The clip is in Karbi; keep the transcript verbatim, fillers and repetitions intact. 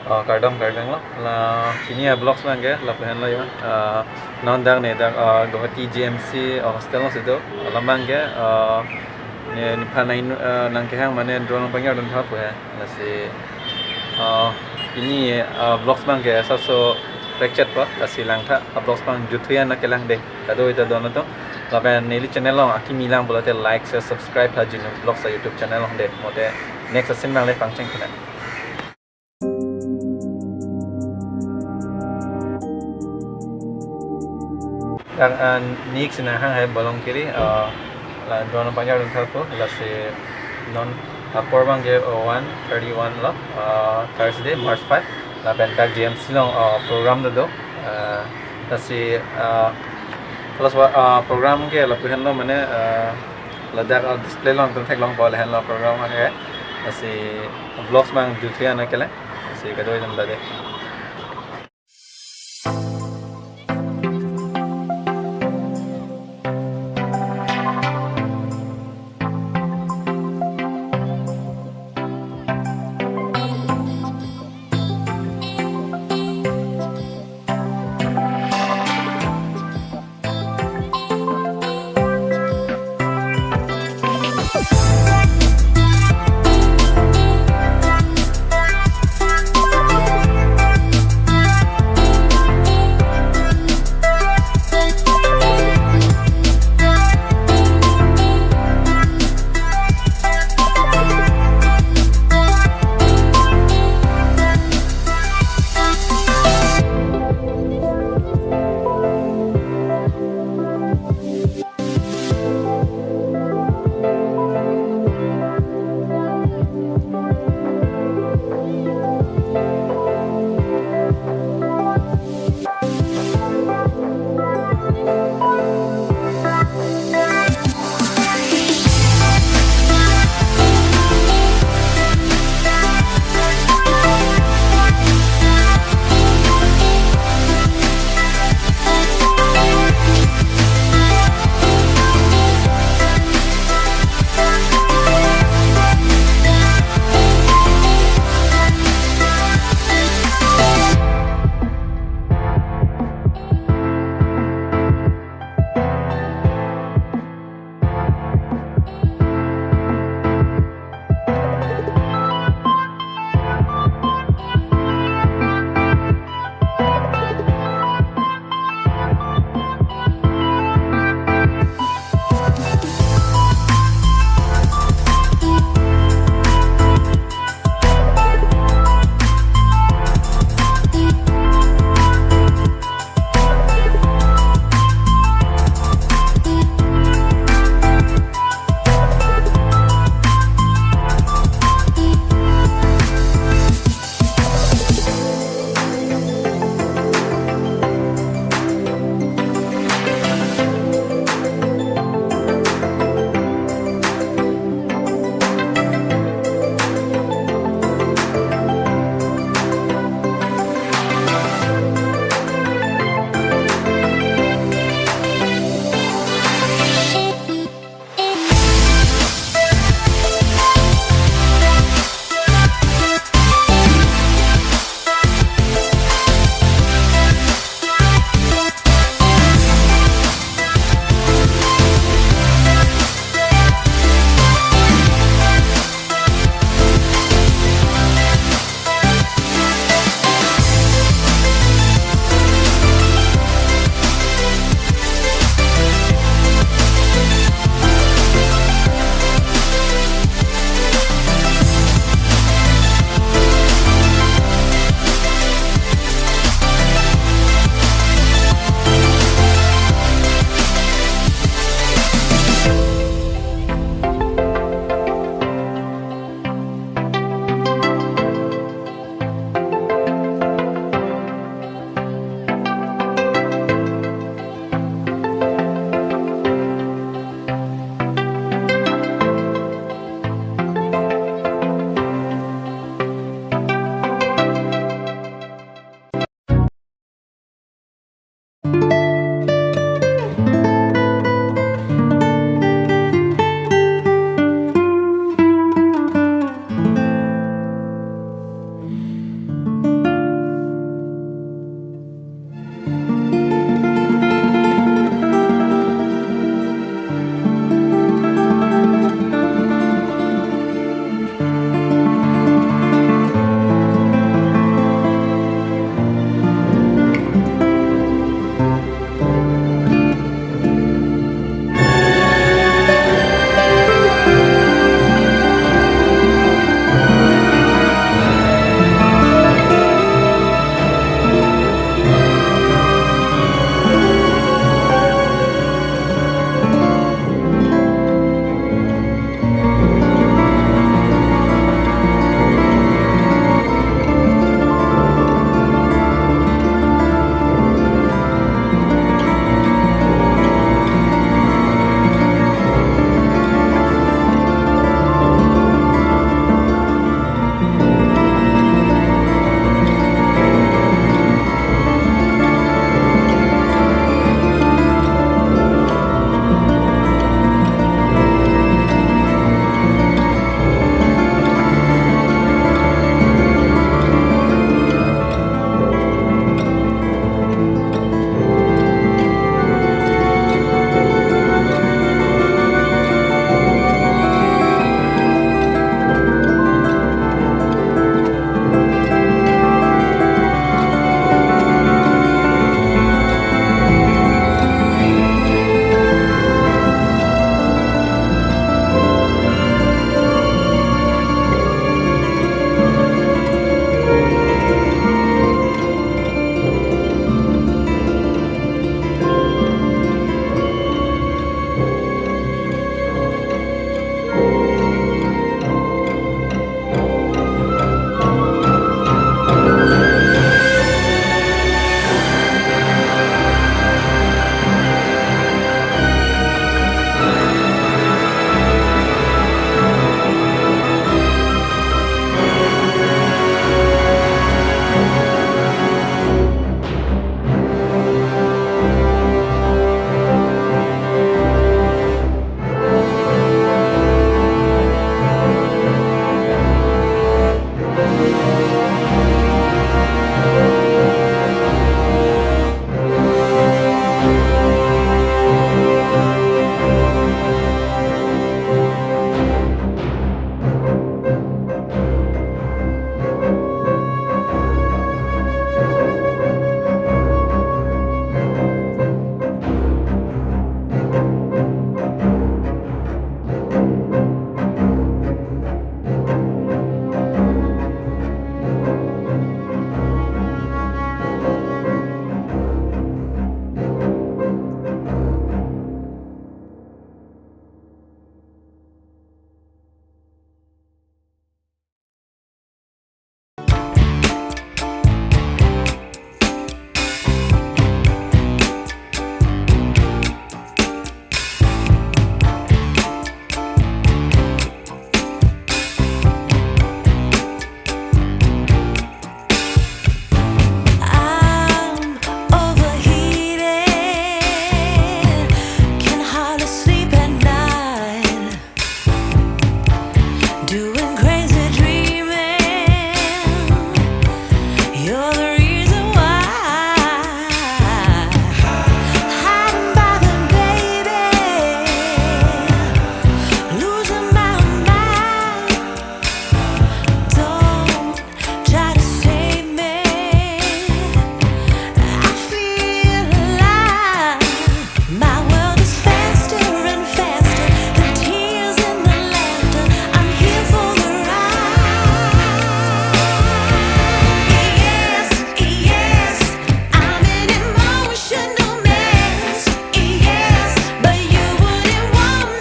Oh, kardom, kardom lo. La, pini a-vlogs abang ke lapu henlo ya. Ah, non dak ne dak, ah, Guwahati G M C, ah, hostel alongsi do. Alam abang ke, ah, ne, nephan nang, ah, nangkehang mane drone pangjar dun tha pu he. Lasi, ah, pini, ah, vlogs abang ke saso rekchet po. Lasi langtha, ah, vlogs abang juthuya na kelang de. Kadokave ta don atum. Lapen neli channel along akimi lang pulote like, share, subscribe tha Jinu Vlogs a-YouTube channel along de. Mote next a-scene abang le pangcheng kena. Dak, ah, nik sina hang hai Bolongkiri, ah, la drone pangjar dun tha pu, lasi non apor abang ke, oh, one thirty-one lo, ah, Thursday, March five, lapen dak G M C along, ah, program do do, ah, lasi, ah, plus wa-, ah, program ke lapu henlo mane, ah, ladak, ah, display along tum theklong po lahenlo program ke, lasi vlogs abang juthuya na kelang, lasi kadokave atum ta de.